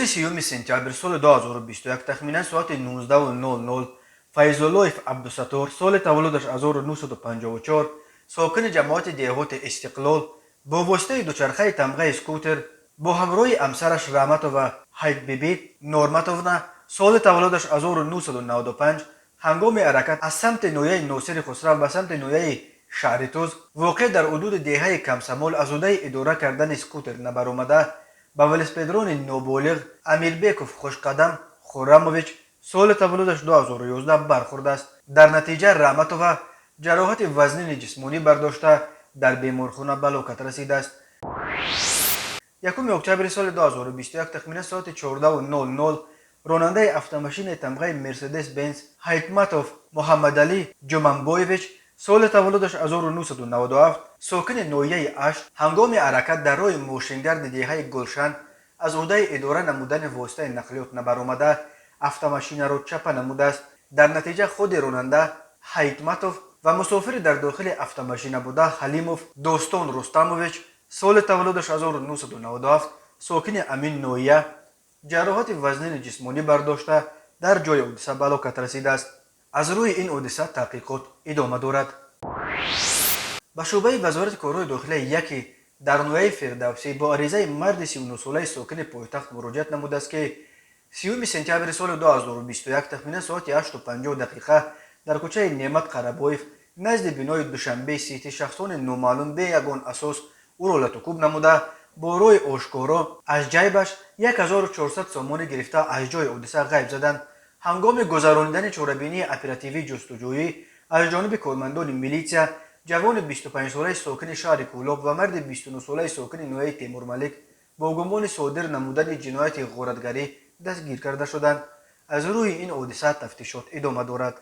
3 сентябр соли 2021, тахминан соати 19:00, Файзуллоев Абдусаттор, соли таваллудаш 1954, сокини ҷамоати деҳоти Истиқлол, бо воситаи дучархаи тамғаи скутер бо ҳамроҳи ҳамсараш Раҳматова Ҳайтбибӣ Норматовна, соли таваллудаш 1995, ҳангоми ҳаракат аз самти ноҳияи Носири Хусрав ба самти ноҳияи Шаҳритуз, воқеъ дар ҳудуди деҳаи Камсамол, аз ӯҳдаи идора кардани скутер набаромада, ба велосипедрони ноболиғ Амирбеков Хушқадам Хуррамович, соли таваллудаш 2011, бархӯрдааст. Дар натиҷа Раҳматова ҷароҳати вазнини ҷисмонӣ бардошта, дар беморхона ба ҳалокат расидааст. 1 октябри соли 2021, тахминан соати 14:00, ронандаи автомашинаи тамғаи Мерседес Бенз Ҳайтматов Муҳаммадалӣ Ҷуманбоевич, соли таваллудаш 1997, сокини ноҳияи Ашт, ҳангоми ҳаракат дар роҳи мошингарди деҳаи Гулшан аз ӯҳдаи идора намудани воситаи нақлиёт набаромада, автомашинаро чапа намудааст. Дар натиҷа худи ронанда Ҳайтматов ва мусофири дар дохили автомашина буда Ҳалимов Достон Рустамович, соли таваллудаш 1997, сокини ҳамин ноҳия, ҷароҳати вазнини ҷисмонӣ бардошта, дар ҷои ҳодиса ба ҳалокат расидааст. Аз рӯи ин ҳодиса таҳқиқот идома дорад. Ба шӯъбаи Вазорати корҳои дохилаи яке дар ноҳияи Фирдавсӣ бо аризаи марди 39-солаи сокини пойтахт муроҷиат намудааст, ки 30 сентябри соли 2021, тахминан соати 8:50 дар кӯчаи Неъмат Қарабоев, назди бинои Душанбе Сити, шахсони номаълум бе ягон асос ӯро латукӯб намуда, бо роҳи ошкоро аз ҷайбаш 1400 сомонӣ гирифта, аз ҷои ҳодиса ғайб заданд. Ҳангоми гузаронидани чорабинии оперативии ҷустуҷӯӣ аз ҷониби кормандони милитсия ҷавони 25-солаи сокини шаҳри Кӯлоб ва марди 29-солаи сокини ноҳияи Темурмалик бо гумони содир намудани ҷинояти ғоратгарӣ дастгир карда шуданд. Аз рӯи ин ҳодиса тафтишот идома дорад.